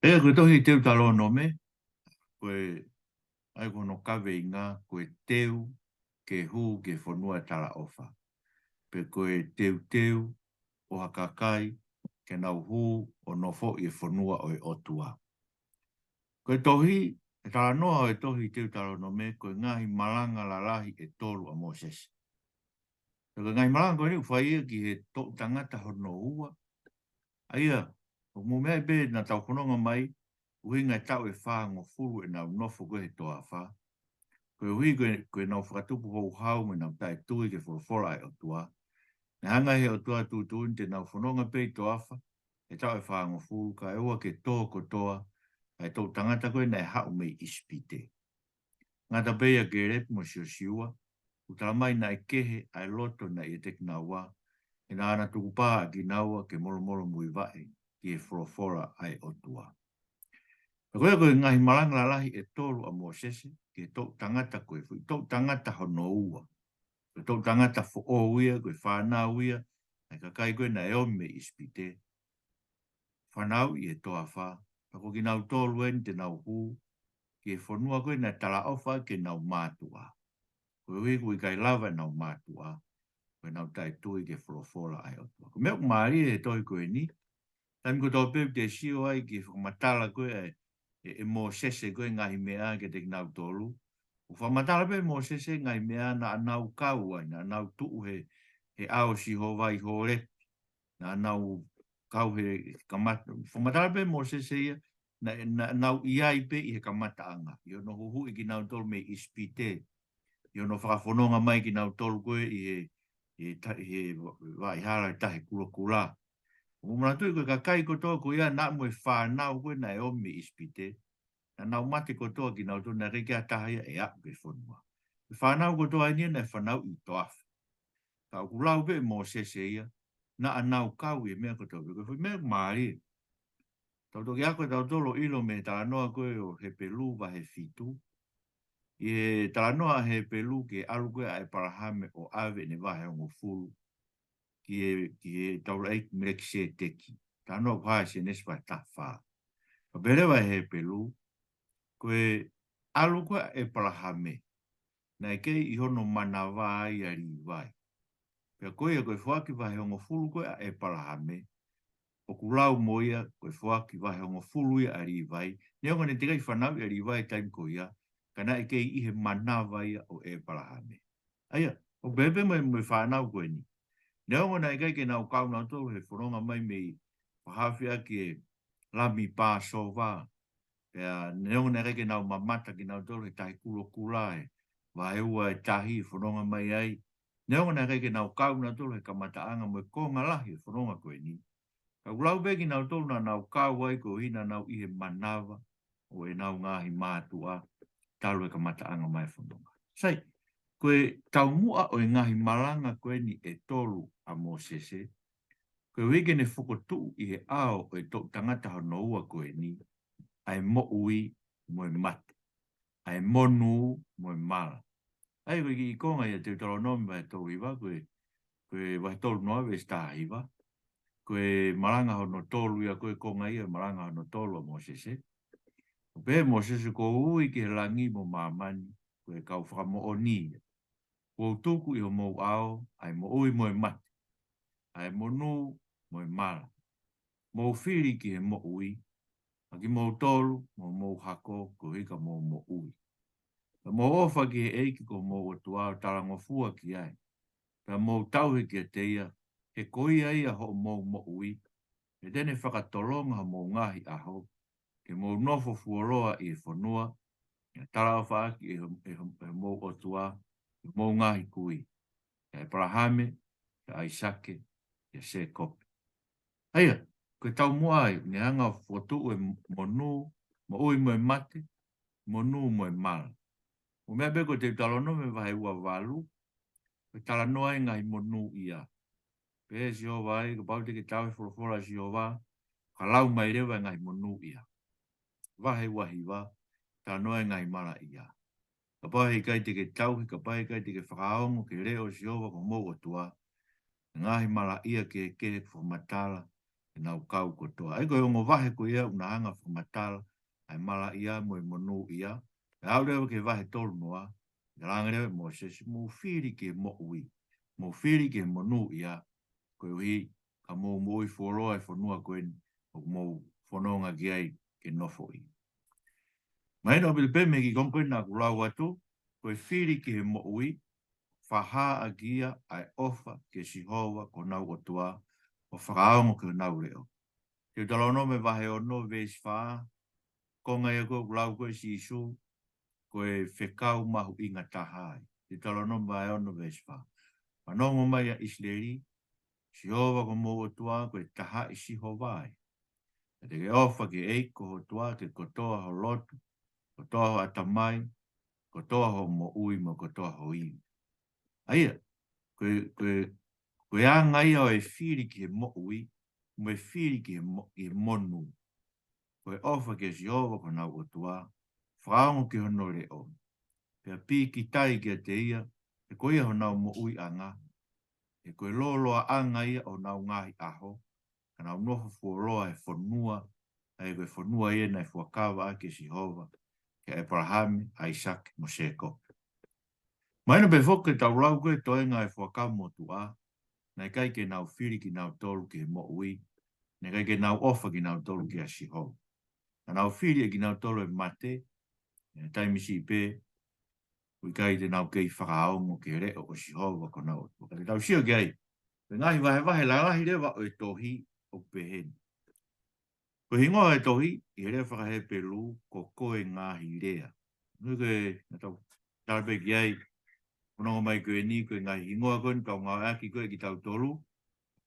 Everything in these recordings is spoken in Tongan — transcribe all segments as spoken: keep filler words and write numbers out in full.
ʻE, ko e tohi Teutalōnome, ko e, ʻa ia ko hono kaveinga, ko e teu ke hū ki he fonua ʻo e talaʻofa. Pe ko e teuteu ʻo ha kakai ke nau hū ʻo nofo ʻi he fonua ʻo e ʻOtua. Ko e tohi, e talanoa ʻo e tohi Teutalōnome, ko e ngaahi malanga lalahi ʻe tolu ʻa Mōsese. Ko e ngaahi malanga ko eni ʻoku fai ia ki he toʻu tangata hono ua. ʻA ia, ʻoku mou meaʻi pē naʻa tau fononga mai, ʻuhinga e taʻu ʻe fāngofulu ʻenau nofo ko ē he toafa. Koeʻuhi ko e, ko ʻenau fakatupu houhau mo ʻenau taʻetui ki he folofola ʻa e ʻOtua. Naʻe hanga ʻe he ʻOtua ʻo tuʻutuʻuni te nau fononga pē ʻi toafa, he taʻu ʻe fāngofulu, kae ʻoua ke tō kotoa ʻa e toʻu tangata ko ē naʻe haʻu mei ʻIsipite. Ngata pē ʻia Kēlepi mo Siosiua, ʻoku tala mai naʻe kehe ʻa e loto naʻe ʻiate kinaua, he naʻa na tukupā ʻa kinaua ke molomolomuivaʻe ki he folofola ʻa e ʻOtua. Pea ko ia ko e ngaahi malanga lalahi ʻe tolu ʻa Mōsese, ki he toʻu tangata ko ē, foʻi toʻu tangata hono ua. Ko e toʻu tangata foʻou ia, ko e fānau ia ʻa e kakai ko ē naʻe omi mei ʻIsipite. Fānau ʻi he toafa, pea ko kinautolu eni te nau hū ki he fonua ko ē naʻe talaʻofa ke nau mātuʻa. Koeʻuhi ʻoku ʻikai lava ʻenau mātuʻa, ko ʻenau taʻetui ki he folofola ʻa e ʻOtua. Ko e meʻa ʻoku mālie he tohi ko eni, taimi kotoa pē ʻoku te sio ai ki he fakamatala ko ē ʻe, ʻe, ʻe Mōsese ko ē ngaahi meʻa kiate kinautolu. ʻOku fakamatala pē ʻe Mōsese ngaahi meʻa naʻa nau kau ai, naʻa nau tuʻu he, he ʻao ʻo Sihova ʻi Hōlepi. Naʻa nau kau he kamata, fakamatala pē ʻe Mōsese ia, naʻa, naʻa nau ʻi ai pē ʻi he kamataʻanga. ʻI hono huhuʻi kinautolu mei ʻIsipite. ʻI hono fakafononga mai kinautolu ko ē ʻi he, ʻi he ta-, ʻi he va-, vaʻa hala ʻi he Tahi Kulokula. ʻOku mou manatuʻi ko e kakai kotoa ko ia naʻa mo e fānau ko ē naʻe omi mei ʻIsipite. Naʻa nau mate kotoa kinautolu, naʻe ʻikai ke ʻi ai ha taha ia ʻe aʻu ki he fonua. E fānau kotoa eni naʻe fānau ʻi toafa. Ka ʻoku lau pē ʻe Mōsese ia, naʻa nau kau ʻi he meʻa kotoa pē. Ko e foʻi meʻa mālie. Tau toki ako ʻe tautolu ʻo ʻilo mei he talanoa ko ē ʻo Hepelū vahe fitu. ʻI he talanoa ʻa Hepelū ki he ʻalu ko ē ʻa ʻEpalahame ʻo ʻave ʻene vahe hongofulu ki he, ki he taulaʻeiki Melekiseteki. Talanoa ʻoku hā ʻi Sēnesi vahe taha fā. Ka pehē leva ʻe Hepelū, ko e ʻalu ko ē ʻa ʻEpalahame, naʻe kei ʻi hono manava ia ʻa Līvai. Pea ko ia ko e foaki vahe hongofulu ko ē ʻa ʻEpalahame, ʻoku lau mo ia ko e foaki vahe hongofulu ia ʻa Līvai, neongo naʻe teʻeki ai fānau ia ʻa Līvai he taimi ko ia, ka naʻe kei ʻi he manava ia ʻo ʻEpalahame. ʻA ia, ʻoku pehē pē mo e, mo e fānau ko eni. Neongo naʻe ʻikai ke nau kau nautolu he fononga mai mei fakahaofi ʻaki e lami Pāsova. Pea neongo naʻe ʻikai ke nau mamata kinautolu he Tahi Kulokula, he vahe ua e tahi fononga mai ai. Neongo naʻe ʻikai ke nau kau nautolu he kamataʻanga mo e konga lahi e fononga ko eni. Ka ʻoku lau pē kinautolu naʻa nau kau ai koeʻuhi naʻa nau ʻi he manava ʻo ʻenau ngaahi mātuʻa talu e kamataʻanga mai e fononga. Sai, ko e taumuʻa ʻo e ngaahi malanga ko eni ʻe tolu ʻa Mōsese, koeʻuhi ke ne fokotuʻu ʻi he ʻao ʻo e toʻu tangata hono ua ko eni, ʻa e moʻui mo e mate. ʻA e monū mo e mala. ʻA ia ko e kiʻi konga ia Teutalōnome vahe tolu hiva, ko e, ko e vahe tolu noa veesi taha hiva. Ko e malanga hono tolu ia, ko e konga ia malanga hono tolu ʻa Mōsese. ʻOku pehē ʻe Mōsese, kuo u ui ki he langi mo māmani, ko e kau fakamoʻoni ia. Kuo u tuku ʻi homou ʻao ʻa e moʻui mo e mate, ʻa e monū mo e mala. Mou fili ki he moʻui, ʻa kimoutolu mo homou hako koeʻuhi ka mou moʻui. Pea mou ʻofa ki he ʻEiki ko homou ʻOtua ʻo talangofua ki ai. Pea mou tauhi kiate ia, he ko ia ia hoʻomou moʻui, he te ne fakatolonga homou ngaahi ʻaho, ke mou nofo fuoloa ʻi he fonua, ʻe talaʻofa ʻaki ʻe ho-, ʻe ho-, ʻe homou ʻOtua, ʻi homou ngaahi kui, ʻia ʻEpalahame, ʻia ʻAisake, ʻia Sēkope. ʻA ia, ko e taumuʻa ia, ne hanga ʻo fokotuʻu e monū, moʻui mo e mate, monū mo e mala. ʻOku meʻa pē ko e Teutalōnome vahe ua valu, ko e talanoa e ngaahi monūʻia. Pehē ʻe Sihova ai, kapau te ke tauhi e folofola ʻa Sihova, ka lau mai leva e ngaahi monūʻia. Vahe ua hiva, talanoa e ngaahi malaʻia. Kapau he ʻikai te ke tauhi, kapau he ʻikai te ke fakaongo ki he leʻo ʻo Sihova ko homou ʻOtua, ngaahi malaʻia kehekehe ʻoku fakamatala, ʻenau kau kotoa. ʻA ia ko e ongo vahe ko ia ʻoku na hanga ʻo fakamatala ʻa e malaʻia mo e monūʻia. Pea aʻu leva ki he vahe tolu noa, ʻi he langa leva ʻe Mōsese, mou fili ki he moʻui, mou fili ki he monūʻia, koeʻuhi ka mou moʻui fuoloa he fonua ko eni ʻoku mou fononga ki ai ke nofoʻi. Mahino ʻaupito pē mei he kiʻi konga ko ē naʻa ku lau atu, ko e fili ki he moʻui, fakahā ʻaki ia ʻa e ʻofa kia Sihova ko honau ʻOtua, ʻo fakaongo ki honau leʻo. Teutalōnome vahe ono veesi fā, konga ia ko ē ʻoku lau ko ē ʻe Sīsū, ko e fekau mahuʻinga taha ia. Teutalōnome vahe ono veesi fā. Fanongo mai ʻa ʻIsileli, Sihova ko homou ʻOtua, ko e taha ʻi Sihova ia. Pea te ke ʻofa ki he ʻEiki ko ho ʻOtua, ke kotoa ho lotu, kotoa ho ʻatamai, kotoa ho moʻui mo kotoa ho ivi. ʻA ia, ko e, ko e, ko e anga ia ʻo e fili ki he moʻui, mo e fili ki he mo-, ki he monū. Ko e ʻofa kia Sihova ko honau ʻOtua, fakaongo ki hono leʻo. Pea pīkitai kiate ia, he ko ia honau moʻuiʻanga, he ko e lōloaʻanga ia ʻo honau ngaahi ʻaho, ka nau nofo fuoloa he fonua, ʻa ia ko e fonua ia naʻe fuakava ʻaki ʻe Sihova kia ʻĒpalahame, ʻAisake mo Sēkope. Mahino pē foki ʻetau lau ko ē toenga e fuakava motuʻa, naʻe ʻikai ke nau fili kinautolu ki he moʻui, naʻe ʻikai ke nau ʻofa kinautolu kia Sihova. Ka nau fili ʻe kinautolu e mate, he taimi siʻi pē, ʻoku ʻikai te nau kei fakaongo ki he leʻo ʻo Sihova ko honau ʻOtua. Ka te tau sio ki ai, ko e ngaahi vahevahe lalahi leva ʻo e tohi ʻoku pehē ni. Ko e hingoa e tohi, ʻi he lea faka-Hepelū, ko Ko e Ngaahi Lea. Nui ko e, naʻa tau tala pē ki ai, fononga mai ko eni, ko e ngaahi hingoa ko eni, tau ngāueʻaki ko ē ʻe kitautolu,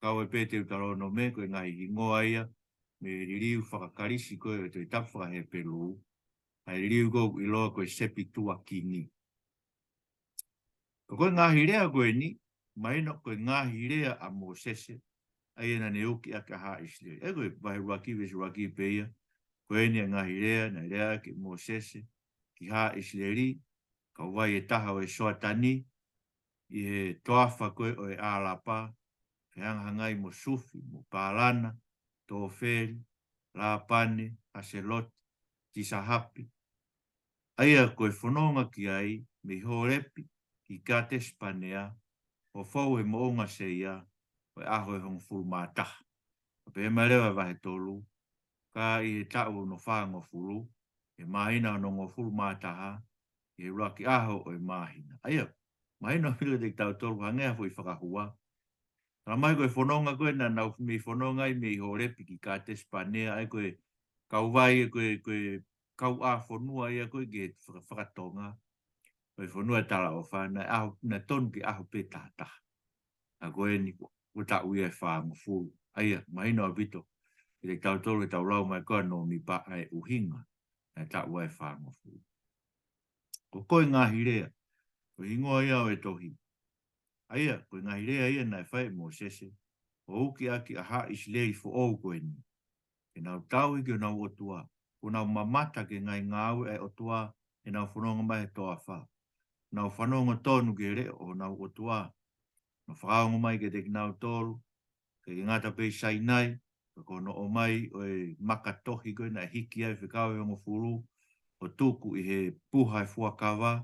kau ai pē Teutalōnome, ko e ngaahi hingoa ia, mei he liliu faka-Kalisi ko ē ʻo e Tohi Tapu faka-Hepelū, ʻa e liliu ko ē ʻoku ʻiloa ko e Sepituakini. Ko e ngaahi lea ko eni, mahino ko e ngaahi lea ʻa Mōsese, ʻa ia naʻa ne uki ʻaki ʻa haʻa ʻIsileli. ʻE ko e vahe ʻuluaki veesi ʻuluaki pē ia, ko eni ʻa e ngaahi lea, naʻe lea ʻaki ʻe Mōsese ki haʻa ʻIsileli, kauvai ʻe taha ʻo e Soatani, ʻi he toafa ko ē ʻo e ʻAlapa, fehangahangai mo Sufi, mo Pālana, Tōfeli, Lāpane, Haseloti, Tisahapi, ʻa ia ko e fononga ki ai, mei Holepi ki Katesi Panea, ʻo fou he moʻunga Seia, ko e ʻaho ʻe hongofulu mā taha. Pea pehē mai leva e vahe tolu, ka ʻi he taʻu hono fāngofulu, he māhina hono hongofulu mā taha, ʻi he ʻuluaki ʻaho ʻo e māhina. ʻA ia, mahino ʻaupito kiate kitautolu hangē ha foʻi fakahua. Tala mai ko e fononga ko ē naʻa nau mei fononga ai mei Holepi ki Katesi Panea, ʻa ia ko e kauvai, ko e, ko e kauʻāfonua ia ko ē ki he faka-, faka-Tonga. Ko e fonua talaʻofa, naʻe ʻaho, naʻe tonu ke ʻaho pē taha taha. ʻA ko eni ko, ko e taʻu ia ʻe fāngofulu. ʻA ia, mahino ʻaupito kiate kitautolu ʻetau lau mai ko ē ʻa Nōmipa ʻa e ʻuhinga ʻa e taʻu ʻe fāngofulu. Ko Ko e Ngaahi Lea, ko e hingoa ia ʻo e tohi. ʻA ia, ko e ngaahi lea ia naʻe fai ʻe Mōsese, ʻo uki ʻaki ʻa haʻa ʻIsileli foʻou ko eni. Ke nau tauhi ki honau ʻOtua, kuo nau mamata ki he ngaahi ngāue ʻa e ʻOtua, ʻenau fononga mai he toafa. Nau fanongo tonu ki he leʻo ʻo honau ʻOtua, naʻa ne fakaongo mai kiate kinautolu, ʻikai ke ngata pē ʻi Sainai, ka ko hono ʻomai ʻo e maka tohi ko ē naʻe hiki ai fekau ʻe hongofulu, ʻo tuku ʻi he puha e fuakava,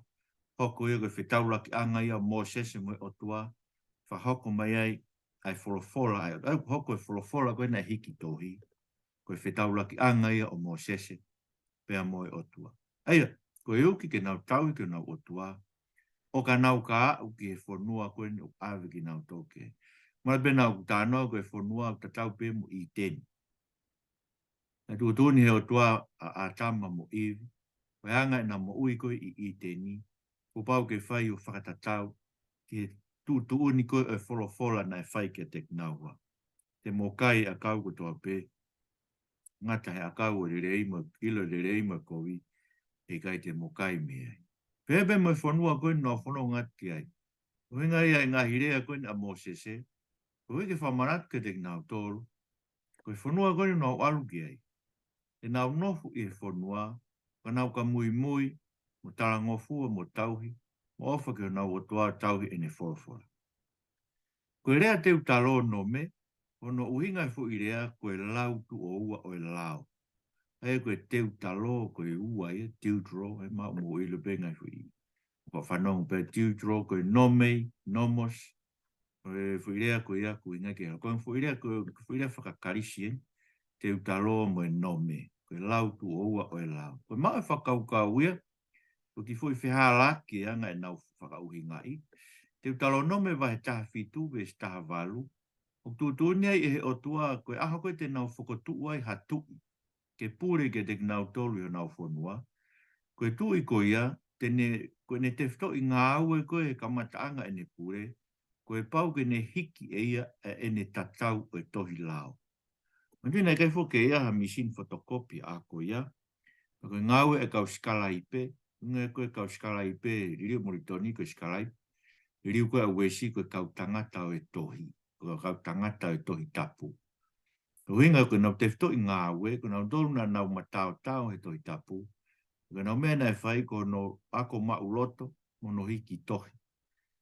hoko ia ko e fetaulakiʻanga ia ʻo Mōsese mo e ʻOtua, fakahoko mai ai ʻa e folofola ʻa e, ʻa ia hoko e folofola ko ē naʻe hiki tohi, ko e fetaulakiʻanga ia ʻo Mōsese pea mo e ʻOtua. ʻA ia, ko e uki ke nau tauhi ki honau ʻOtua, ʻo ka nau ka aʻu ki he fonua ko eni ʻoku ʻave kinautolu ki ai. Mahalo pē naʻa ku talanoa ko e fonua ʻoku tatau pē mo ʻĪteni. Naʻe tuʻutuʻuni he ʻOtua ʻa ʻĀtama mo ʻIvi, ko e anga ʻenau moʻui ko ē ʻi ʻĪteni, kuo pau ke fai ʻo fakatatau ki he tuʻutuʻuni ko ē ʻo e folofola naʻe fai kiate kinaua. Te mo kai ʻa e ʻakau kotoa pē, ngata he ʻakau ʻo e lelei mo e, ʻilo e lelei mo e kovi, ʻe ʻikai te mo kai mei ai. Pehē pē mo e fonua ko eni naʻa nau fononga atu ki ai. ʻUhinga ia e ngaahi lea ko eni ʻa Mōsese, koeʻuhi ke fakamanatu kiate kinautolu, ko e fonua ko eni naʻa nau ʻalu ki ai, te nau nofo ʻi he fonua, ka nau ka muimui, mo talangofua, mo tauhi, mo ʻofa ki honau ʻOtua, tauhi ʻene folofola. Ko e lea Teutalōnome, Ko hono ʻuhinga e foʻi lea ko e lau tuʻo ua ʻo e lao. ʻA ia ko e teutalo, ko e ua ia, teutro, ʻe maʻu mo ʻilo pē ngaahi foʻi. Ko e fanongo pē teutro, ko e nomei, nomos, ko e foʻi lea ko ia, ko e ʻuhinga ke, ko e foʻi lea, ko e foʻi lea fakaKalisi eni, teutalo mo e nome, ko e lau tuʻo ua ʻo e lao. Ko e maʻu e fakakaukau ia, ko e kiʻi foʻi fehālaaki ʻa e anga ʻenau fakaʻuhingaʻi. Teutalonome vahe taha fitu, veesi taha valu. ʻOku tuʻutuʻuni ai ʻe he ʻOtua, ko e ʻaho ko ē te nau fokotuʻu ai ha tuʻi ke pule kiate kinautolu ʻi honau fonua. Ko e tuʻi ko ia, te ne, ko ʻene tefitoʻi ngāue ko ē he kamataʻanga ʻene pule, ko e pau ke ne hiki ʻe ia ʻa ʻene tatau ʻo e tohi lao. Manatuʻi naʻe ʻikai foki ke ʻi ai ha mīsini fotokopi ʻa ko ia. Ka ko e ngāue ʻa e kau sikalaipe, ngāue ko ē kau sikalaipe, liliu ʻa Molitoni ko e sikalaipe, liliu ko ē ʻa Uesi ko e kau tangata ʻo e tohi, ko e kau tangata ʻo e Tohi Tapu. Ko e ʻuhinga ko ʻenau tefitoʻi ngāue, ko kinautolu naʻa nau mataotao he Tohi Tapu. Ko ʻenau meʻa naʻe fai ko hono ako maʻuloto, mo hono hiki tohi.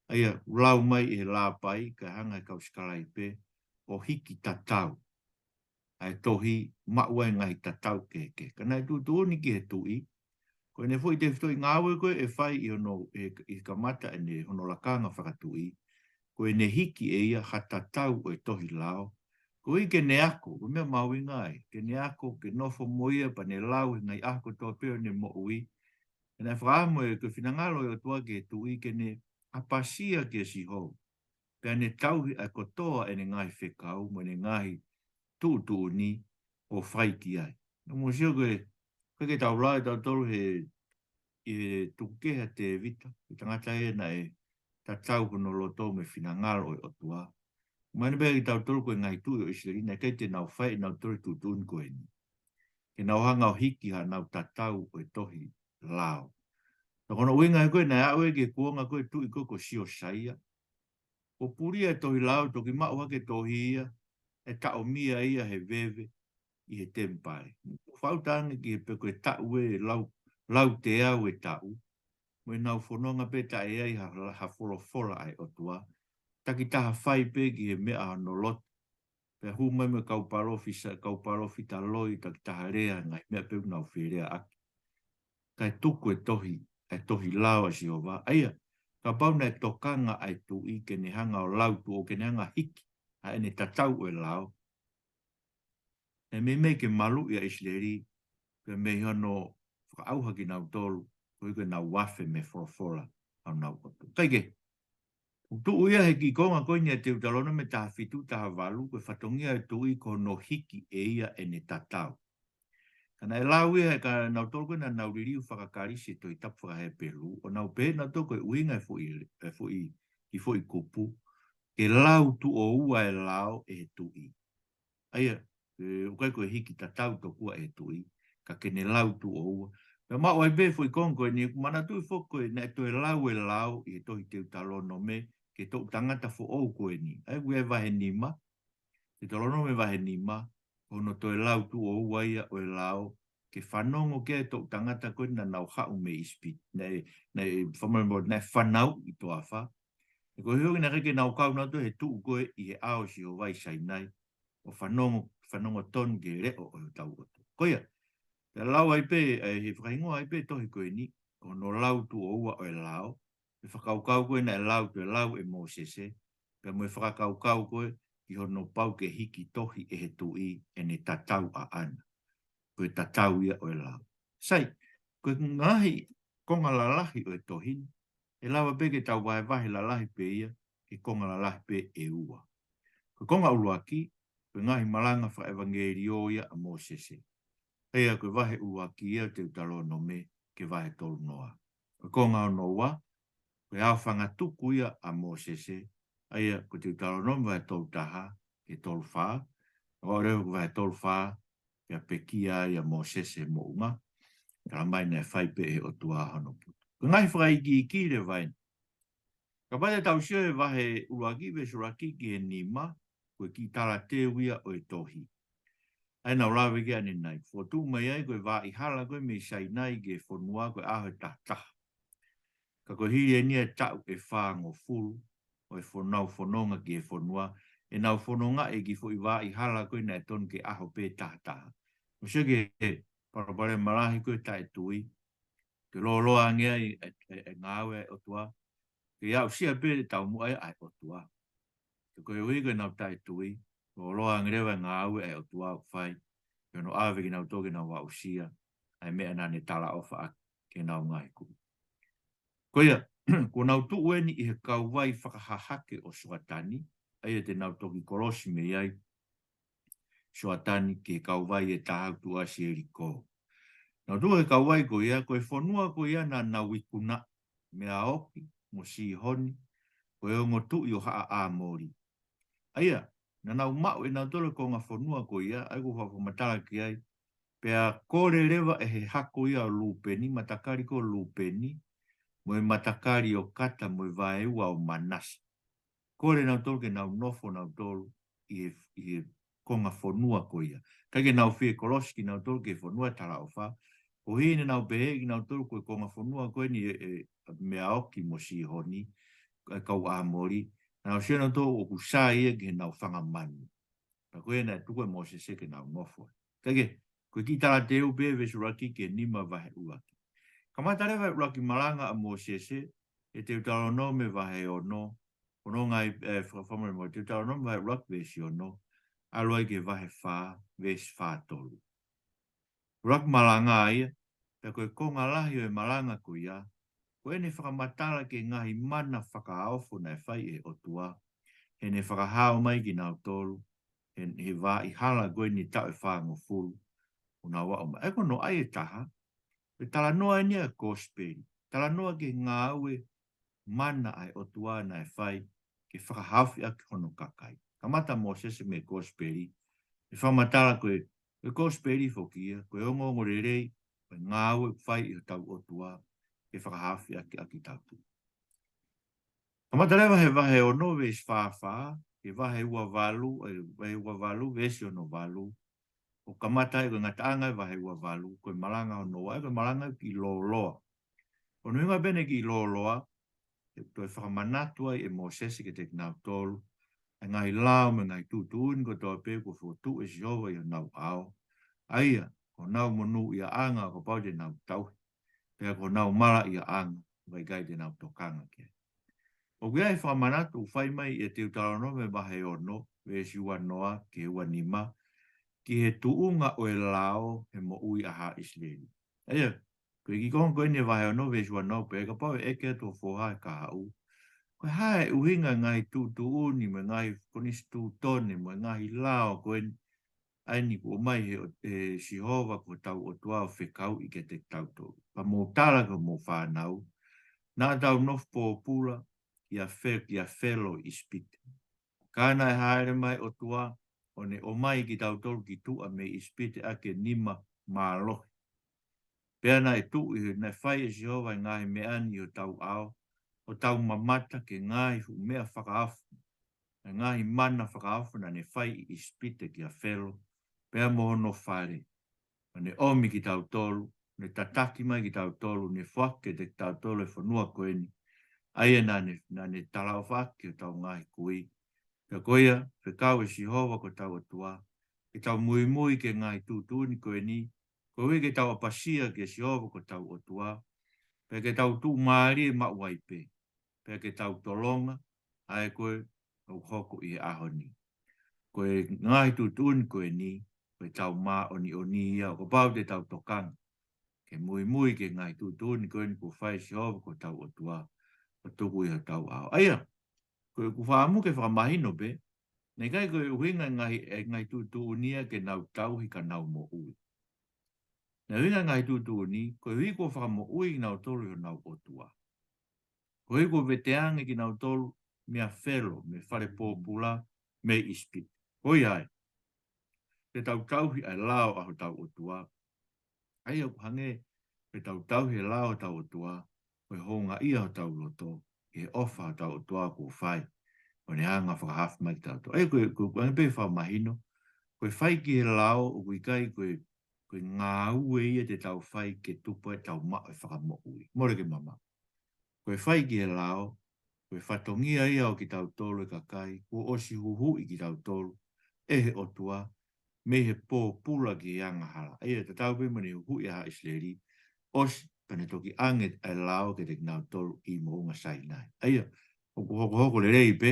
ʻA ia, lau mai ʻe he lāpai, kae hanga ʻe he kau sikalaipe ʻo hiki tatau ʻa e tohi, maʻu ai e ngaahi tatau kehekehe. Ka naʻe tuʻutuʻuni ki he tuʻi, ko ʻene foʻi tefitoʻi ngāue ko ē ʻe fai ʻi hono, ʻi he, ʻi he kamata ʻene hono lakanga fakatuʻi, ko ʻene hiki ʻe ia ha tatau ʻo e tohi lao, koeʻuhi ke ne ako, ko e meʻa mahuʻinga ia, ke ne ako, ke nofo mo ia, pea ne lau he ngaahi ʻaho kotoa pē ʻo ʻene moʻui. Pea naʻe fakaʻamu ʻe, ko e finangalo ʻo e ʻOtua ki he tuʻi ke ne ʻapasia kia Sihova, pea ne tauhi ʻa e kotoa ʻene ngaahi fekau, mo ʻene ngaahi tuʻutuʻuni ʻo fai ki ai. Naʻa mou sio ko e, ko e ke tau lau ʻe tautolu he, ʻi he tuku kehe ʻa Tēvita, ko e tangata ia naʻe tatau hono loto mo e finangalo ʻo e ʻOtua. Mahino pē kiate kitautolu ko e ngaahi tuʻi ʻo ʻIsileli, naʻe ʻikai te nau fai ʻe nautolu e tuʻutuʻuni ko eni, ke nau hanga ʻo hiki haʻanau tatau ʻo e tohi lao. Ka ko hono ʻuhinga ia ko ē naʻe aʻu ia ki he kuonga ko ē tuʻi ko ē ko Siosaia. ʻO pulia e tohi lao, toki maʻu hake e tohi ia, ʻe taʻomia ia he veve ʻi he temipale. Fakaʻuta ange ki he pe ko e taʻu ʻe lau, lau teau e taʻu, mo ʻenau fononga pē taʻe ʻi ai ha, ha folofola ʻa e ʻOtua. Takitaha fai pē ki he meʻa hono lotu. Pea hū mai mo e kau palōfesa, kau palōfita loi, takitaha lea, ngaahi meʻa pē ʻoku nau feleaʻaki. Kae tuku e tohi, e tohi lao ʻa Sihova. ʻA ia, kapau naʻe tokanga ʻa e tuʻi ke ne hanga ʻo lau tuʻo, ke ne hanga hiki ʻa ʻene tatau ʻo e lao, ʻe meimei ke maluʻi ʻa ʻIsileli, pea mei hono fakaʻauha kinautolu, koeʻuhi ko ʻenau afe mei he folofola ʻa honau ʻOtua. Kae kehe, ʻoku tuʻu ia he kiʻi konga ko eni ʻa Teutalonome taha fitu, taha valu, ko e fatongia e tuʻi ko hono hiki ʻe ia ʻene tatau. Ka naʻe lau ia ʻe kinautolu ko ē naʻa nau liliu fakaKalisi e Tohi Tapu fakaHepelū, ʻo nau pehē nautolu ko e ʻuhinga e foʻi, e foʻi, kiʻi foʻi kupu, ke lau tuʻo ua e lao ʻe he tuʻi. ʻA ia, ʻe, ʻoku ʻikai ko e hiki tatau tokua ʻe he tuʻi, ka ke ne lau tuʻo ua. Pea maʻu ai pē foʻi konga ko eni, ʻoku manatuʻi foki ko ē naʻe toe lau e lao ʻi he tohi Teutalonome ki he toʻu tangata foʻou ko eni. ʻA ia, ʻoku ʻi he vahe nima, Teutalonome vahe nima, ko hono toe lau tuʻo ua ia ʻo e lao, ke fanongo ki ai e toʻu tangata ko ē naʻa nau haʻu mei ʻIsipite, naʻe, naʻe, fakamālō, naʻe fanauʻi toafa. He ko e hio ki naʻe ʻikai ke nau kau nautolu he tuʻu ko ē ʻi he ʻao ʻo Sihova ʻi Sainai, ʻo fanongo, fanongo tonu ki he leʻo ʻo hotau ʻOtua. Ko ia, pea lau ai pē, ʻa e he fakahingoa ai pē tohi ko eni, ko hono lau tuʻo ua ʻo e lao, e fakakaukau ko ē naʻe lau, toe lau ʻe Mōsese, pea mo e fakakaukau ko ē ki hono pau ke hiki tohi ʻe he tuʻi ʻene tatau ʻaʻana. Ko e tatau ia ʻo e lao. Sai, ko e ngaahi konga lalahi ʻo e tohi ni, ʻe lava pē ke tau vahevahe lalahi pē ia, ki he konga lalahi pē ʻe ua. Ko e konga ʻuluaki, ko e ngaahi malanga fakaʻevangeliō ia ʻa Mōsese. ʻA ia ko e vahe ʻuluaki ia Teutalonome ki he vahe tolu noa. Ko e konga hono ua, ko e aofangatuku ia ʻa Mōsese, ʻa ia ko Teutalonome vahe tolu taha ki he tolu fā, ʻo leva ko e vahe tolu fā, pea pekia ai ʻa Mōsese he moʻunga, talamai naʻe fai pē ʻe he ʻOtua hono putu. Ko e ngaahi fakaikiiki leva eni. Kapau te tau sio he vahe ʻuluaki, veesi ʻuluaki ki he nima, ko e kiʻi talateu ia ʻo e tohi. ʻA ia naʻa ku lave ki ai ʻanenai, fotu mai ai ko e vaʻa hala ko ē mei Sainai ki he fonua ko e ʻaho ʻe taha taha. Ka ko e hili eni e taʻu ʻe fāngofulu ʻo e fonau fononga ki he fonua, ʻenau fononga ʻi he kiʻi foʻi vaʻa hala ko ē naʻe tonu ke ʻaho pē tahataha. Mo sio ki he palopalema lahi ko ē taʻetui, ke lōloa ange ai e, e, e ngāue ʻa e ʻOtua, ke aʻusia pē e taumuʻa ia ʻa e ʻOtua. Ka koeʻuhi ko ʻenau taʻetui, lōloa ange leva e ngāue ʻa e ʻOtua ʻoku fai, ke ono ʻave kinautolu ke nau aʻusia ʻa e meʻa naʻa ne talaʻofa ʻaki ki heʻenau ngaahi kupu. Ko ia, kuo nau tuʻu eni ʻi he kauvai fakahahake ʻo Soatani, ʻa ia te nau toki kolosi mei ai Soatani ki he kauvai ʻe taha ʻoku tuʻu ʻasi ʻi Ielikō. Nau tuʻu he kauvai ko ia, ko e fonua ko ia naʻa nau ikuna, Meaoki mo Sihoni, ko e ongo tuʻi ʻo Haʻa ʻAmoli. ʻA ia, naʻa nau maʻu ʻe nautolu e konga fonua ko ia, ʻa ia ʻoku ou fakamatala ki ai, pea kole leva ʻe he hako ia ʻo Lūpeni, matakali ko Lūpeni, mo e matakali ʻo Kata mo e vaeua ʻo Manase. Kole nautolu ke nau nofo nautolu ʻi he, ʻi he konga fonua ko ia. ʻIkai ke nau fie kolosi kinautolu ki he fonua talaʻofa. Koeʻuhi naʻa nau pehē kinautolu ko e konga fonua ko eni ʻe, ʻe Meaoki mo Sihoni, ʻa e kau ʻAmoli. Naʻa nau sio nautolu ʻoku sai ia ki heʻenau fanga manu. Pea ko ia naʻe tuku ʻe Mōsese ke nau nofo. Kae kehe, ko e kiʻi talateu pē veesi ʻuluaki ki he nima vahe ʻuluaki. Kamata leva e ʻuluaki malanga ʻa Mōsese, ʻi he Teutalonome vahe ono, ko hono ngaahi, e, fakafakamole mo Teutalonome vahe ʻuluaki veesi ono, ʻalu ai ki he vahe fā, veesi fā tolu. ʻUluaki malanga ia, pea ko e konga lahi ʻo e malanga ko ia, ko ʻene fakamatala ki he ngaahi mana fakaofo naʻe fai ʻe he ʻOtua, heʻene fakahao mai kinautolu, he, he vaʻa hala ko eni taʻu ʻe fāngofulu, ʻo nau aʻu mai. ʻA ia ko hono ʻai ʻe taha, ko e talanoa eni ʻa e kosipeli. Talanoa ki he ngāue mana ʻa e ʻOtua naʻe fai ke fakahaofi ʻaki hono kakai. Kamata Mōsese mei he kosipeli, ʻe fakamatala ko e, ko e kosipeli foki ia, ko e ongoongolelei, ko e ngāue ʻoku fai ʻe hotau ʻOtua, ke fakahaofi ʻaki, ʻaki kitautolu. Kamata leva he vahe ono veesi fā fā, ki he vahe ua valu, e, vahe ua valu, veesi ono valu, ʻo kamata ai ko e ngataʻanga e vahe ua valu, ko e malanga hono ua, ʻa ia ko e malanga ki lōloa. Ko hono ʻuhinga pē ʻene ki lōloa, ʻe toe fakamanatu ai ʻe Mōsese kiate kinautolu, ʻa e ngaahi lao mo e ngaahi tuʻutuʻuni kotoa pē kuo fokotuʻu ʻe Sihova ʻi honau ʻao. ʻA ia, ko honau monūʻiaʻanga ʻo kapau te nau tauhi. Pea ko honau malaʻiaʻanga, ʻoku ʻikai te nau tokanga ki ai. ʻOku ʻi ai e fakamanatu ʻoku fai mai ʻi he Teutalonome vahe ono, veesi ua noa ki he ua nima, ki he tuʻunga ʻo e lao he moʻui ʻa Haʻa ʻIsileli. ʻA ia, ko e kiʻi konga ko eni e vahe ono veesi ua noa pē, kapau ʻe ʻeke atu ho foha he kahaʻu, ko e hā e ʻuhinga e ngaahi tuʻutuʻuni mo e ngaahi konisitūtone mo e ngaahi lao ko eni, ʻa eni kuo ʻomai he, ʻe Sihova ko hotau ʻOtua ʻo fekauʻi kiate kitautolu. Pea mou tala ki hoʻomou fānau, naʻa tau nofo pōpula kia Fe-, kia Felo ʻi ʻIsipite. Ka naʻe hāʻele mai e ʻOtua, ʻo ne ʻomai kitautolu ki tuʻa mei ʻIsipite ʻaki e nima mālohi. Pea naʻe tuʻu ʻi he, naʻe fai ʻe Sihova e ngaahi meʻa ni ʻi hotau ʻao, ʻo tau mamata ki he ngaahi fuʻu meʻa fakaofo, e ngaahi mana fakaofo naʻa ne fai ʻi ʻIsipite kia Felo, pea mo hono fale. ʻO ne ʻomi kitautolu, ne tataki mai kitautolu, ne foaki kiate kitautolu e fonua ko eni. ʻA ia naʻa ne, naʻa ne talaʻofa ʻaki ki hotau ngaahi kui. Pea ko ia, fekau ʻe Sihova ko hotau ʻOtua, ke tau muimui ki he ngaahi tuʻutuʻuni ko eni, koeʻuhi ke tau ʻapasia kia Sihova ko hotau ʻOtua, pea ke tau tuʻumālie maʻu ai pē, pea ke tau tolonga, ʻa ē ko ē ʻoku hoko ʻi he ʻaho ni. Ko e ngaahi tuʻutuʻuni ko eni, ko e tau māʻoniʻoni ia, ʻo kapau te tau tokanga ke muimui ki he ngaahi tuʻutuʻuni ko eni kuo fai ʻe Sihova ko hotau ʻOtua, ʻo tuku ʻi hotau ʻao. ʻA ia, ko ʻeku fakaʻamu ke fakamahino pē, naʻe ʻikai ko e ʻuhinga e ngaahi, e ngaahi tuʻutuʻuni ia ke nau tauhi ka nau moʻui. Naʻe ʻuhinga e ngaahi tuʻutuʻuni, koeʻuhi kuo fakamoʻui kinautolu ʻe honau ʻOtua. Koeʻuhi kuo veteange kinautolu meia Felo, mei he fale pōpula, mei ʻIsipite. Ko ia ai, te tau tauhi ʻa e lao ʻa hotau ʻOtua. ʻA ia ʻoku hangē, te tau tauhi e lao ʻa hotau ʻOtua, ko e houngaʻia hotau loto, ʻi he ʻofa hotau ʻOtua kuo fai, ʻo ne hanga fakahaofi mai kitautolu. ʻA ia ko e, ko e, ko e ʻuhinga pē fakamahino, ko e fai ki he lao, ʻoku ʻikai ko e, ko e ngāue ia te tau fai ke tupu ai ʻetau maʻu e fakamoʻui. Mole ke mamaʻo. Ko e fai ki he lao, Ko e fatongia ia ʻo kitautolu e kakai, kuo ʻosi huhuʻi kitautolu ʻe he ʻOtua mei he pōpula ki he angahala. ʻA ia, tatau pē mo ʻene huhuʻi ʻa ʻIsileli, ʻosi pea ne toki ʻange ʻa e lao kiate kinautolu ʻi Moʻunga Sainai. ʻA ia, ʻoku hokohoko lelei pē,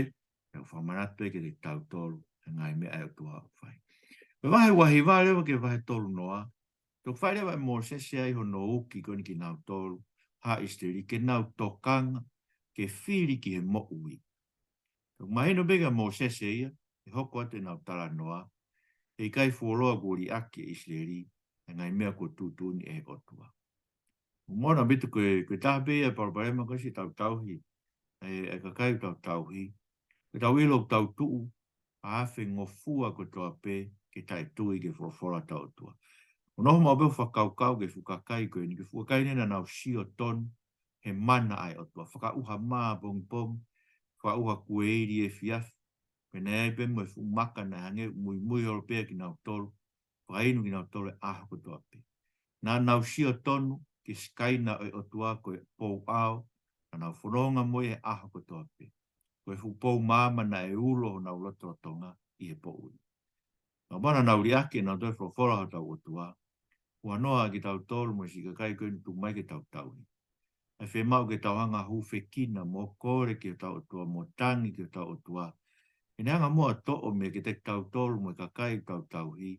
ʻoku fakamanatu pē kiate kitautolu ʻa e ngaahi meʻa ʻa e ʻOtua ʻoku fai. Ko e vahe uahiva leva ki he vahe tolunoa, toki fai leva ʻe Mōsese ai hono uki ko eni kinautolu ʻa ʻIsileli ke nau tokanga ke fili ki he moʻui. Toki mahino pē kia Mōsese ia, ʻe hoko atu ʻenau talanoa, ʻe ʻikai fuoloa kuo liʻaki ʻe ʻIsileli ʻa e ngaahi meʻa kuo tuʻutuʻuni ʻe he ʻOtua. Mou ʻilo ʻaupito ko e, ko e taha pē ia e palopalema ko ē siʻi tau tauhi, ʻa e, ʻa e kakai ʻoku tau tauhi. Ko ʻetau ʻilo ʻoku tau tuʻu fakaafengofua kotoa pē ke taʻetui ki he folofola ʻa hotau ʻOtua. ʻOku nofo maʻu pē ʻeku fakakaukau ki he fuʻu kakai ko eni, ki he fuʻu kakai naʻa nau sio tonu he mana ʻa e ʻOtua. Fakaʻuha mā pongipongi, fakaʻuha kueili efiafi, pea naʻe ʻi ai pē mo e fuʻu maka naʻe hangē ʻoku muimui holo pē ʻa kinautolu, fakainu kinautolu he ʻaho kotoa pē. Naʻa nau sio tonu ki he sikaina ʻo e ʻOtua ko e pou ʻao, naʻa nau fononga mo ia he ʻaho kotoa pē. Ko e fuʻu pou maama naʻe ulo honau lotolotonga ʻi he poʻuli. Naʻa nau liʻaki ʻe nautolu e folofola ʻa hotau ʻOtua. Huanoa kitautolu mo e siʻi kakai ko eni ʻoku tuʻu mai ke tau tauhi. ʻE fiemaʻu ke tau hanga ʻo hūfekina mo kole ki hotau ʻOtua, mo tangi ki hotau ʻOtua. ʻE ne hanga muʻa ʻo toʻo meiate kitautolu mo e kakai ʻoku tau tauhi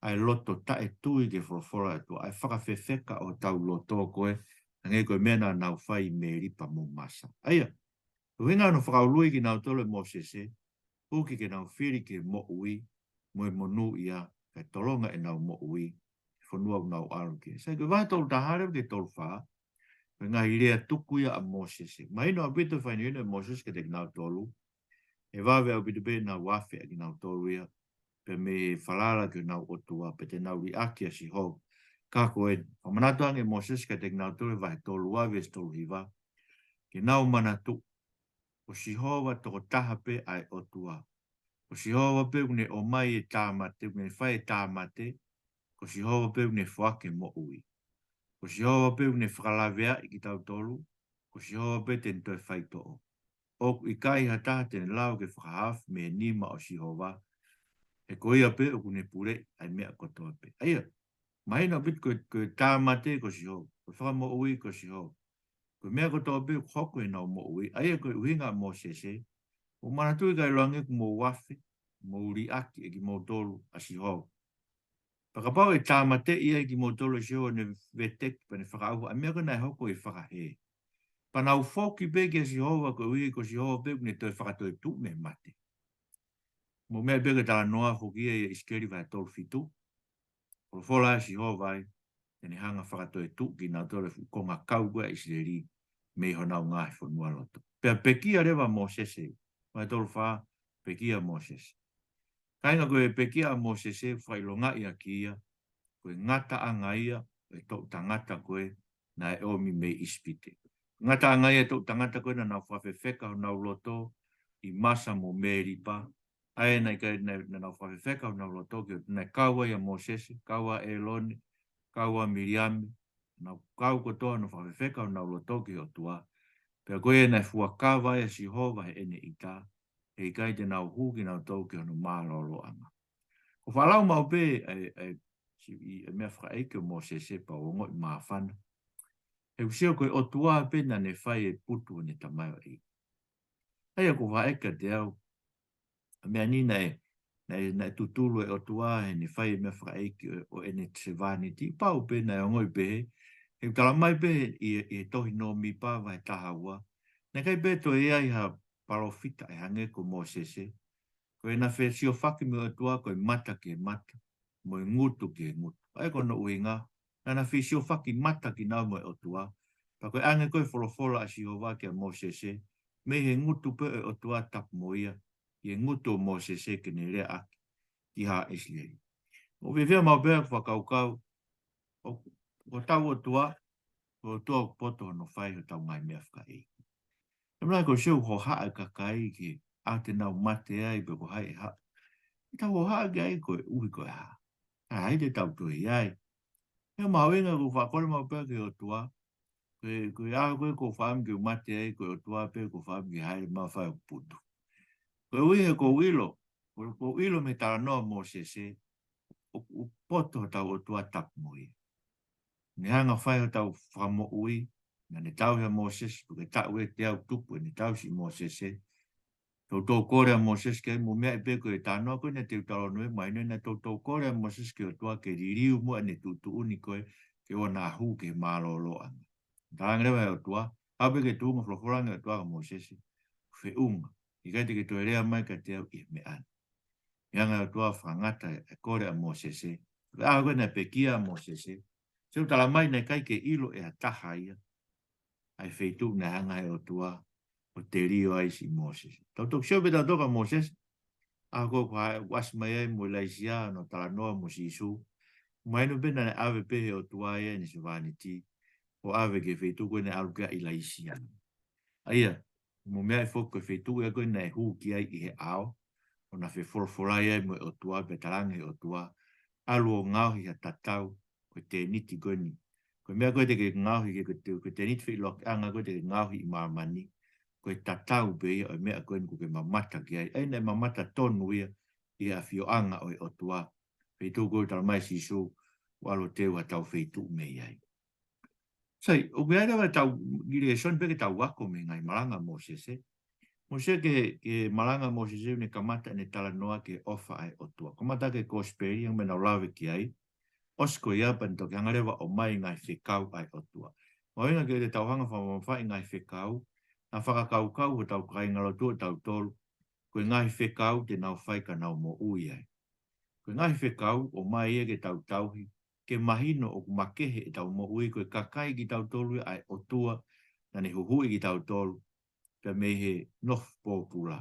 ʻa e loto taʻetui ki he folofola ʻa e ʻOtua, ʻa e fakafefeka ʻo hotau loto ko ē, hangē ko e meʻa naʻa nau fai ʻi Melipa mo Masa. ʻA ia, ʻuhinga hono fakaului kinautolu ʻe Mōsese, uki ke nau fili ki he moʻui mo e monūʻia, kae tolonga ʻenau moʻui he fonua ʻoku nau ʻalu ki ai. Sai, ko e vahe tolu taha leva ki he tolu fā, ko e ngaahi lea tuku ia ʻa Mōsese. Mahino ʻaupito e fakahinohino ʻe Mōsese kiate kinautolu, ʻe vave ʻaupito pē ʻenau afe ʻa kinautolu ia, pea mei he falala ki honau ʻOtua, pea te nau liʻaki ʻa Sihova. Ka ko e, fakamanatu ange ʻe Mōsese kiate kinautolu he vahe tolu ua veesi tolu hiva, ke nau manatuʻi, ko Sihova tokotaha pē ʻa e ʻOtua. Ko Sihova pē ʻoku ne ʻomai e tāmate, ʻoku ne fai e tāmate, ko Sihova pē ʻoku ne foaki e moʻui. Ko Sihova pē ʻoku ne fakalaveaʻi kitautolu, ko Sihova pē te ne toe faitoʻo. ʻOku ʻikai ha taha te ne lava ke fakahaofi mei he nima ʻo Sihova, he ko ia pē ʻoku ne puleʻi ʻa e meʻa kotoa pē. ʻA ia, mahino ʻaupito ko e, ko e tāmate ko Sihova, ko e fakamoʻui ko Sihova. Ko e meʻa kotoa pē ʻoku hoko ʻi heʻenau moʻui, ʻa ia ko e ʻuhinga ʻa Mōsese, mou manatuʻi kae ʻiloange ʻoku mou afe, mou liʻaki ʻe kimoutolu ʻa Sihova. Pea kapau ʻe tāmateʻi ai kimoutolu ʻe Sihova, ne veteki pea ne fakaʻauha ʻa e meʻa ko ē naʻe hoko ʻi he fakahē. Pea nau foki pē kia Sihova koeʻuhi ko Sihova pē ʻoku ne toe fakatoetuʻu mei he mate. Mou meaʻi pē ko e talanoa foki ia ʻi ʻIsikeli vahe tolu fitu. Folofola ʻa Sihova ai, te ne hanga ʻo fakatoetuʻu kinautolu e fuʻu kongakau ko ē ʻa ʻIsileli mei honau ngaahi fonualoto. Pea pekia leva ʻa Mōsese, vahe tolu fā, pekia ʻa Mōsese. Kāinga, ko e pekia ʻa Mōsese ʻoku fakaʻilongaʻi ʻaki ia, ko e ngataʻanga ia ʻo e toʻu tangata ko ē naʻe ʻomi mei ʻIsipite. Ngataʻanga ia ʻo e toʻu tangata ko ē naʻa nau fakafefeka honau loto ʻi Masa mo Melipa. ʻA ia naʻe ʻikai, naʻe, naʻa nau fakafefeka honau loto ki he ʻOtua, naʻe kau ai ʻa Mōsese, kau ai ʻa ʻĒlone, kau ai ʻa Miliame, nau kau kotoa ʻo nau fakafefeka honau loto ki he ʻOtua. Pea ko ia naʻe fuakava ai ʻa Sihova heʻene ʻita, he ʻikai te nau hū kinautolu ki hono mālōlōʻanga. ʻOku ou faʻa lau maʻu pē ʻa e, ʻa e, siʻi, ʻa e meʻa fakaʻeiki ʻo Mōsese pea u ongoʻi māfana. He ʻoku ou sio ko e ʻOtua pē naʻa ne fai e putu ʻo ʻene tamaioʻeiki. ʻA ia ʻoku ou vaʻeka ʻe au, ʻa e meʻa ni naʻe, naʻe, naʻe tutulu e ʻOtua heʻene fai e meʻa fakaʻeiki ʻo, ʻo ʻene sevāniti. Pau pē naʻe ongoʻi pehē, he ʻoku tala mai pē ʻi, ʻi he tohi Nōmipa vahe taha ua, naʻe ʻikai pē toe ʻi ai ha palōfita ʻe hangē ko Mōsese. Ko ʻena fesiofaki mo e ʻOtua ko e mata ki he mata, mo e ngutu ki he ngutu. ʻA ia ko hono ʻuhinga, naʻa na fesiofaki mata kinaua mo e ʻOtua. Pea ko e ʻange ko ē e folofola ʻa Sihova kia Mōsese, mei he ngutu pē ʻo e ʻOtua tapu mo ia, ʻi he ngutu ʻo Mōsese ke ne leaʻaki ki haʻa ʻIsileli. ʻOku ou fiefia maʻu pē ʻeku fakakaukau, ʻo, ʻo hotau ʻOtua, ko e ʻOtua ʻoku poto hono fai hotau ngaahi meʻa fakaʻeiki. He meʻa ko e sio hohaʻa e kakai ki he ʻaho te nau mate ai pe ko hai ʻe haʻu. ʻE tau hohaʻa ki ai koeʻuhi ko e hā? ʻA ia te tau toe ʻi ai. He mahuʻinga ʻoku ou fakakole maʻu pē ki he ʻOtua, Ko e, ko e ʻaho ko ē ʻoku ou fakaʻamu ke u mate ai, ko e ʻOtua pē ʻoku ou fakaʻamu ke hāʻele mai ʻo fai hoku putu. Koeʻuhi he ʻoku ou ʻilo, ʻoku ou ʻilo mei he talanoa ʻa Mōsese, ʻoku, ʻoku poto hotau ʻOtua tapu mo ia. Ne hanga ʻo fai hotau fakamoʻui, naʻa ne tauhi ʻa Mōsese, ʻoku ke taʻu ʻe teau tupu ʻene tauhi ʻa Mōsese. Toutou kole ʻa Mōsese ki ai, mou meaʻi pē ko e talanoa ko ē naʻa te u talanoa mai, naʻa toutou kole ʻa Mōsese ki he ʻOtua ke liliu muʻa ʻene tuʻutuʻuni ko ē ke ʻoua naʻa hū ki he mālōlōʻanga. Talaange leva ʻe he ʻOtua, ʻalu pē ki he tuʻunga, folofola ange ʻe he ʻOtua kia Mōsese, feʻunga, ʻikai te ke toe lea mai kiate au ʻi he meʻa ni. Hanga ʻe he ʻOtua ʻo fakangata e kole ʻa Mōsese. Ko e ʻaho ko ē naʻe pekia ʻa Mōsese, ʻoku tala mai naʻe ʻikai ke ʻilo ʻe ha taha ia ʻa e feituʻu naʻe hanga ʻe he ʻOtua ʻo telio ai siʻi Mōsese. Tau toki sio pē tautolu kia Mōsese, ʻaho ko ē ʻoku ʻasi mai ai mo ʻIlaisiā ʻo ne talanoa mo Sīsū. Mahino pē naʻa ne ʻave pē ʻe he ʻOtua ia ʻene sevāniti ʻo ʻave ki he feituʻu ko ē naʻe ʻalu ki ai ʻa ʻIlaisiā. ʻA ia, mou meaʻi foki ko e feituʻu ia ko ē naʻe hū ki ai ʻi he ʻao, ʻo na fefolofolai ai mo e ʻOtua, pea talaange ʻe he ʻOtua, ʻalu ʻo ngaohi ha tatau, ko e tēniti ko eni. Ko e meʻa ko ē te ke ngaohi, ke, ko e tē-, ko e tēniti feʻiloakiʻanga ko ē te ke ngaohi ʻi māmani, ko e tatau pē ia ʻo e meʻa ko eni ʻoku ke mamata ki ai. ʻA ia naʻe mamata tonu ia ʻi he ʻafioʻanga ʻo e ʻOtua. Feituʻu ko ē ʻoku tala mai ʻe Sīsū, ʻoku ʻalu ʻo teu haʻatau feituʻu mei ai. Sai, ʻoku ʻi ai leva ʻetau kiʻi lēsoni pē ke tau ako mei he ngaahi malanga ʻa Mōsese. Mōsese ki he, ki he malanga ʻa Mōsese ʻoku ne kamata ʻene talanoa ki he ʻofa ʻa e ʻOtua. Kamata ki he kosipeli, ʻa ia meʻa naʻa ku lave ki ai. ʻOsi ko ia pea ne toki hanga leva ʻo ʻomai e ngaahi fekau ʻa e ʻOtua. Mahuʻinga ke tau hanga ʻo fakamamafaʻi e ngaahi fekau, naʻa fakakaukau hotau kāingalotu ʻo tautolu, ko e ngaahi fekau te nau fai ka nau moʻui ai. Ko e ngaahi fekau ʻoku ʻomai ia ke tau tauhi, ke mahino ʻoku makehe ʻetau moʻui, ko e kakai kitautolu ia ʻa e ʻOtua naʻa ne huhuʻi kitautolu, pea mei he nofo pōpula.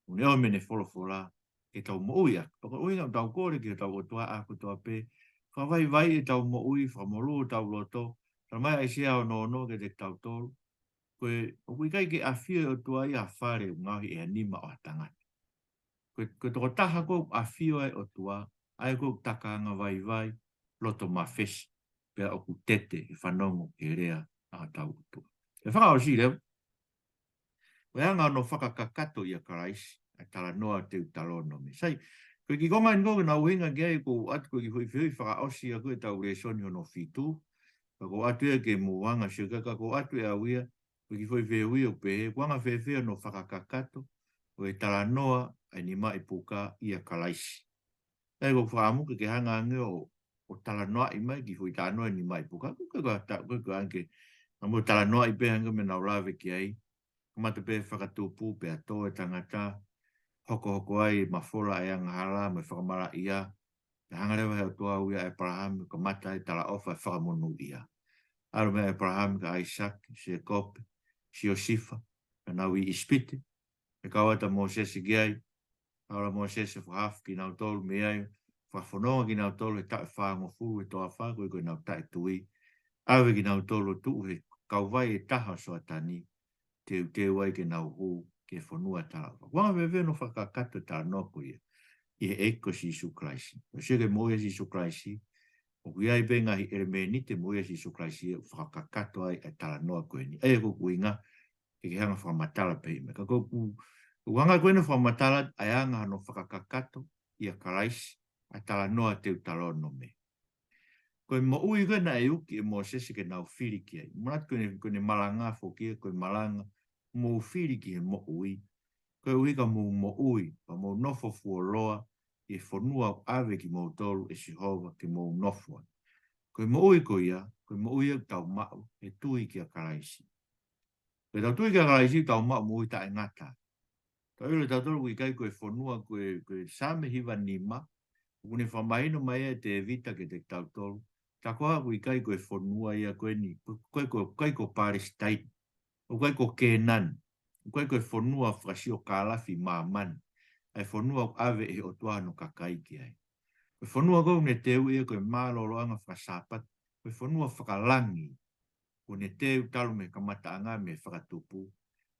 ʻOku ne ʻomai ʻene folofola ke tau moʻui ʻaki. Pea ko e ʻuhinga ʻoku tau kole ki hotau ʻOtua ʻaho kotoa pē, fakavaivaiʻi ʻetau moʻui, fakamolū hotau loto, tala mai ʻa ʻAisea ono ono kiate kitautolu, ko e, ʻoku ʻikai ke ʻafio ʻa e ʻOtua ʻi ha fale ʻoku ngaohi ʻe ha nima ʻo ha tangata. Ko e, ko e tokotaha ʻoku ʻafio ai ʻa e ʻOtua, ʻa ia ʻoku takaanga vaivai, loto mafesi, pea ʻoku tete he fanongo ki he lea ʻa hotau ʻOtua. ʻE fakaʻosi leva, ko e anga hono fakakakato ʻia Kalaisi ʻa e talanoa Teutalōnome. Sai, ko e kiʻi konga eni ʻoku ou ʻuhinga ki ai, ʻoku ou ʻatu ko e kiʻi foʻi fehuʻi fakaʻosi ia ko ē ʻetau lēsoni hono fitu. Pea ʻoku ou ʻatu ia ke mou hanga ʻo sio ki ai, ka ʻoku ou ʻatu ʻe au ia, ko e kiʻi foʻi fehuʻi ʻoku pehē, ʻoku anga fēfē hono fakakakato ʻo e talanoa ʻa e nimaʻi puka ʻia Kalaisi. ʻA ia ʻoku ou fakaʻamu ke ke hanga ange ʻo, ʻo talanoaʻi mai e kiʻi foʻi talanoa ʻa e nimaʻi puka. Ko e, ko e, ko e, ko e, ko e ange, ʻa mo talanoaʻi pē ange meʻa naʻa ku lave ki ai. Kamata pē fakatupu pea tō e tangata, hokohoko ai e mafola ʻa e angahala mo e fakamalaʻia. Pea hanga leva ʻe he ʻOtua ʻo ui ʻa ʻĒpalahame, kamata ai e talaʻofa ʻo e fakamonūʻia. ʻAlu meia ʻĒpalahame kia ʻAisake, Sēkope, Siosifa, pea nau ʻi ʻIsipite. Pea kau atu ʻa Mōsese ki ai, kau atu ʻa Mōsese ʻo fakahaofi kinautolu mei ai, fakafononga kinautolu he taʻu ʻe fāngofulu he toafa, koeʻuhi ko ʻenau taʻetui. ʻAve kinautolu ʻo tuʻu he kauvai ʻe taha ʻo Soatani, teuteu ai ke nau hū ki he fonua talaʻofa. ʻOku anga fēfē hono fakakakato e talanoa ko ia ʻi he ʻEiki ko Sīsū Kalaisi? ʻOku sio ki he moʻui ʻa Sīsū Kalaisi, ʻoku ʻi ai pē ngaahi ʻelemēniti e moʻui ʻa Sīsū Kalaisi ʻoku fakakakato ai e talanoa ko eni. ʻA ia ko ʻeku ʻuhinga ke ke hanga ʻo fakamatala pē ʻi he meʻa. Ka ko ʻeku, ʻeku anga ko eni ʻo fakamatala ʻa e anga hono fakakakato ʻia Kalaisi ʻa e talanoa Teutalōnome. Ko e moʻui ko ē naʻe uki ʻe Mōsese ke nau fili ki ai. Manatu ko ʻene, ko ʻene malanga foki ia, ko e malanga, mou fili ki he moʻui. Koeʻuhi ka mou moʻui, pea mou nofo fuoloa ʻi he fonua ʻoku ʻave kimoutolu ʻe Sihova ke mou nofo ai. Ko e moʻui ko ia, ko e moʻui ia ʻoku tau maʻu he tui kia Kalaisi. Ko ʻetau tui kia Kalaisi ʻoku tau maʻu moʻui taʻengata. Tau ʻilo ʻe tautolu ʻoku ʻikai ko e fonua ko ē, ko e Saame hiva nima, ʻoku ne fakamahino mai ʻe Tēvita kiate kitautolu, tā koā ʻoku ʻikai ko e fonua ia ko eni, ko e, ko e, ko e, ʻikai ko Palesitaine, ʻoku ʻikai ko Kēnani, ʻoku ʻikai ko e fonua fakasiokālafi ʻi māmani, ʻa e fonua ʻoku ʻave ʻe he ʻOtua hono kakai ki ai. Ko e fonua ko ē ʻoku ne teuʻi ia ko e mālōlōʻanga fakasāpate, ko e fonua fakalangi, ʻoku ne teu talu mei he kamataʻanga, mei he fakatupu,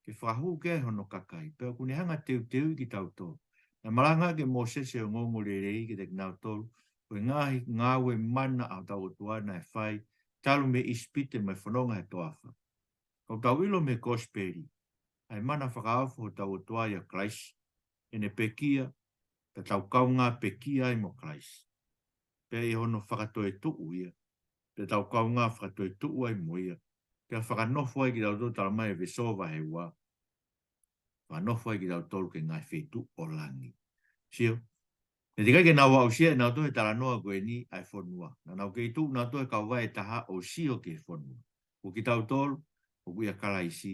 ke fakahū ki ai hono kakai, pea ʻoku ne hanga ʻo teuteuʻi kitautolu. Naʻe malangaʻaki ʻe Mōsese e ongoongolelei kiate kinautolu, ko e ngaahi ngāue mana ʻa hotau ʻOtua naʻe fai, talu mei ʻIsipite mo e fononga he toafa. Ka ʻoku tau ʻilo mei he kosipeli ʻa e mana fakaofo hotau ʻOtua ʻia Kalaisi, ʻene pekia, pea tau kaungā pekia ai mo Kalaisi. Pea ʻi hono fakatoetuʻu ia, pea tau kaungā fakatoetuʻu ai mo ia, pea fakanofo ai kitautolu, talamai ʻe Efesō vahe ua, fakanofo ai kitautolu ki he ngaahi feituʻu ʻo langi. Sio, naʻe teʻeki ai ke nau aʻusia ʻe nautolu he talanoa ko eni ʻa e fonua. Naʻa nau kei tuʻu nautolu he kauvai ʻe taha ʻo sio ki he fonua. Ko kitautolu, ʻoku ʻia Kalaisi,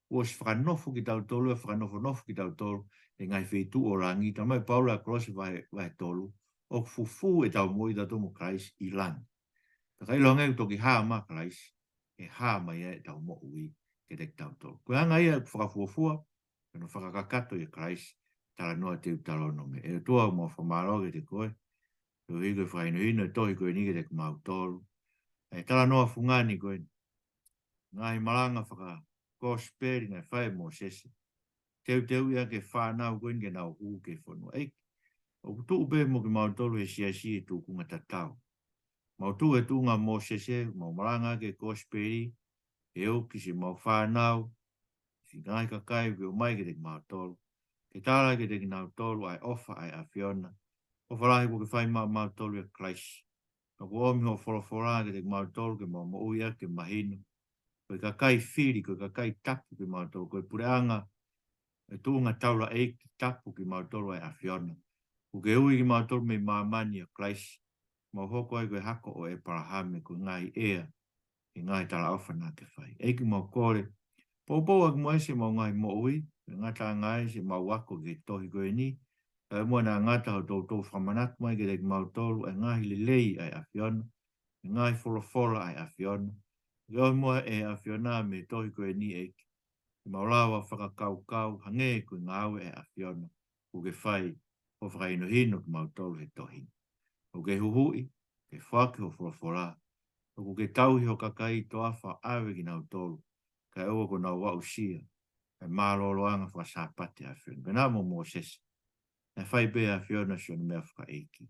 kuo ʻosi fakanofo kitautolu, ʻe fakanofonofo kitautolu he ngaahi feituʻu ʻo langi. Talamai ʻe Paula ʻia Kolose vahe, vahe tolu, ʻoku fufū ʻetau moʻui ʻatautolu mo Kalaisi ʻi langi. Pea ka ʻilo ange ʻoku toki hā mai ʻa Kalaisi, ʻe hā mai ai ʻetau moʻui kiate kitautolu. Ko e anga ia ʻeku fakafuofua, pea ʻoku fakakakato ʻia Kalaisi, talanoa te u talanoa mei ai. ʻE ʻOtua, mau fakamālō kiate koe koeʻuhi ko e fakahinohino e tohi ko eni kiate kimautolu. ʻA e talanoa fungani ko eni, ngaahi malanga fakakosipeli naʻe fai ʻe Mōsese, teuteuʻi ʻaki e fānau ko eni ke nau hū ki he fonua. ʻEiki, ʻoku tuʻu pē mo kimautolu he siasi he tūkunga tatau. Mau tuʻu he tuʻunga ʻo Mōsese, mau malanga ʻaki e kosipeli, ʻe ʻoku siʻi mau fānau, siʻi ngaahi kakai ʻoku ke ʻomai kiate kimautolu, ke tala kiate kinautolu ʻa e ʻofa ʻa e ʻAfiona. ʻOfa lahi kuo ke fai maʻamautolu ʻia Kalaisi. Pea kuo ʻomi hoʻo folofola kiate kimautolu ke mau moʻui ʻaki ke mahino ko e kakai fili, ko e kakai tapu kimautolu, ko e puleʻanga, e tuʻunga taulaʻeiki tapu kimautolu ʻa e ʻAfiona. Kuo ke ui kimautolu mei māmani ʻia Kalaisi, mau hoko ai ko e hako ʻo ʻEpalahame, ko e ngaahi ʻea, ʻi he ngaahi talaʻofa naʻa ke fai. ʻEiki, mau kole, poupou ʻaki mo e siʻi mau ngaahi moʻui, ʻe ngata ange ai siʻi mau ako ki he tohi ko eni, kae ʻumaʻā naʻa ngata hoʻo toutou fakamanatu mai kiate kimautolu ʻa e ngaahi lelei ʻa e ʻAfiona, ʻa e ngaahi folofola ʻa e ʻAfiona. Ke ʻomi muʻa ʻe he ʻAfiona mei he tohi ko eni, ʻEiki, ke mau lava fakakaukau hangē ko e ngāue ʻa e ʻAfiona, kuo ke fai ʻo fakahinohino kimautolu he tohi. ʻOku ke huhuʻi, ke foaki hoʻo folofola, ʻoku ke tauhi ho kakai ʻi he toafa ʻo ʻave kinautolu, kae ʻoua kuo nau aʻusia ʻa e mālōlōʻanga fakasāpate ʻa e ʻAfiona. Pea naʻa mo Mōsese, naʻe fai pē ʻe he ʻAfiona siʻono meʻa fakaʻeiki.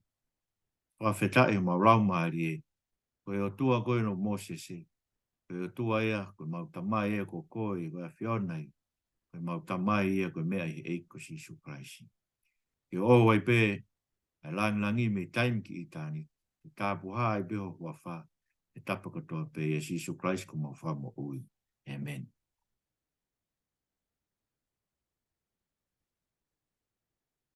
Fakafetaʻi homau laumālie, ko e ʻOtua ko eni ʻo Mōsese, ko e ʻOtua ia, ko ʻemau Tamai ia ko koe, ko e ʻAfiona ia, ko ʻemau Tamai ia ko e meʻa ʻi he ʻEiki ko Sīsū Kalaisi. Ke ʻoʻou ai pē ʻa e langilangi mei taimi ki ʻitāniti, ke tāpuhā ai pē ho huafa he tapa kotoa pē, ʻia Sīsū Kalaisi ko homau Fakamoʻui. ʻĒmeni.